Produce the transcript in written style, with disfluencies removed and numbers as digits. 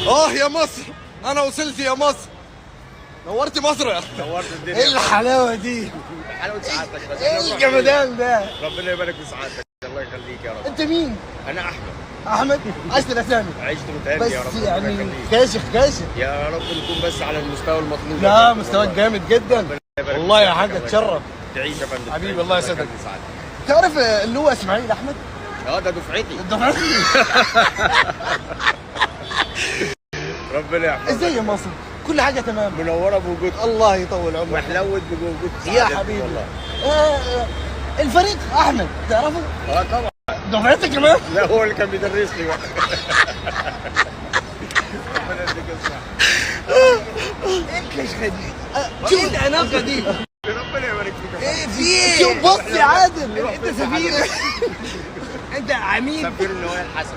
اه يا مصر، انا وصلت يا مصر. نورتي مصر يا نورت الدنيا. ايه الحلاوة دي؟ حلاوة سعادتك بس. ايه الجمدان ده؟ ربنا يبارك في سعادتك، الله يخليك يا رب. انت مين؟ انا احمد. احمد؟ عشت الاسامي. عشت متهني بس يا رب. ربنا يعني يخليك. كاشخ كاشخ. يا رب نكون بس على المستوى المطلوب. يا لا فندم مستواك والله. جامد جدا. ربنا يبارك والله في يا سعادتك، حاج الله اتشرف. يخليك. تعيش يا فندم. حبيبي، تعيش. الله يسعدك. يخلي سعادتك. تعرف اللي هو اسماعيل احمد؟ اه ده دفعتي. الدفعة. ربنا يحفظك. ازاي يا مصر؟ كل حاجة تمام. منورة بوجودك. الله يطول عمرك. وحلوت بوجود يا سعادتك حبيبي. والله. الفريق احمد تعرفه؟ اه طبعا. دفعتك كمان؟ لا هو اللي كان بيدرس لي بقى. ربنا يديك الصحة. ايه الكشخه دي؟ ايه الاناقة دي؟ ربنا يبارك فيك يا ايه في ايه؟ شوف بص يا عادل. انت سفير، انت عميد. سفير النوايا الحسن.